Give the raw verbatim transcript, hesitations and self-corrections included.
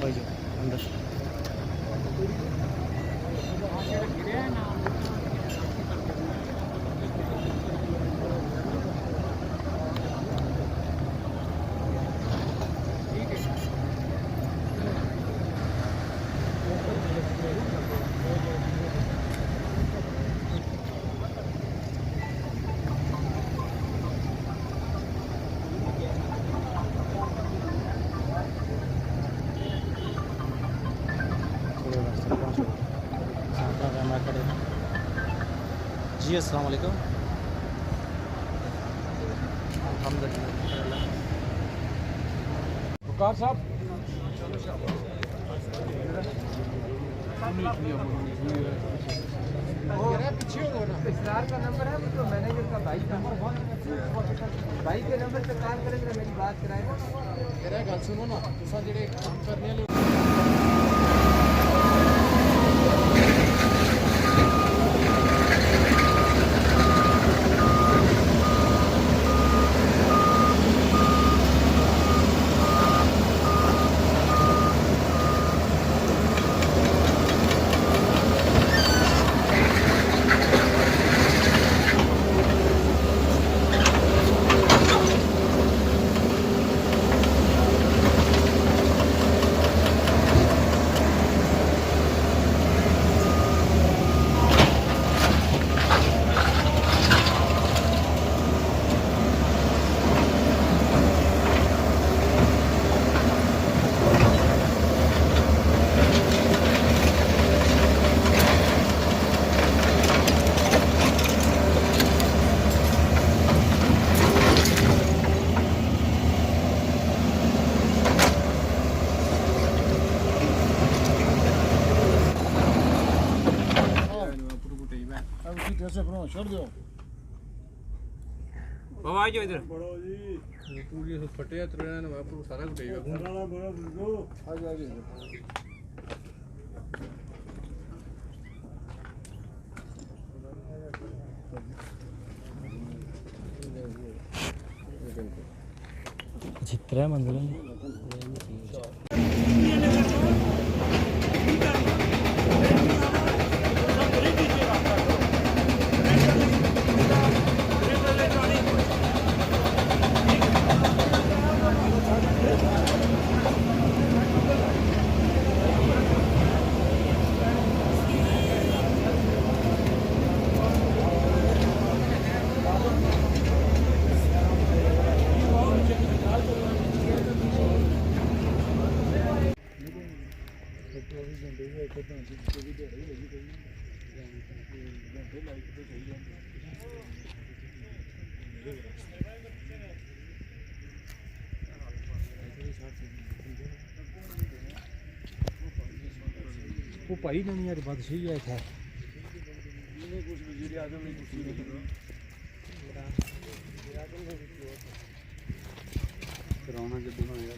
آ جاؤ اندر۔ جی، السلام علیکم۔ الحمدللہ، شکر اللہ۔ وقار صاحب۔ میرا پیچھے ہو نا۔ اسرار کا نمبر ہے، وہ تو مینیجر کا بھائی نمبر ون۔ بھائی کے نمبر پہ کال کرے، ذرا میری بات کرائے۔ میرا گل سنو نا، تساں جڑے کام کرنے والے بابا، آ جاؤ ادھر۔ پوری اس پھٹے ترے نا، میں پورا سارا کٹے گا۔ اچھا، ترے منزل ہیں۔ وہ بھائی نہ نہیں، یار، بات صحیح ہے، خیر۔ کرانا جدوں نہ ہویا۔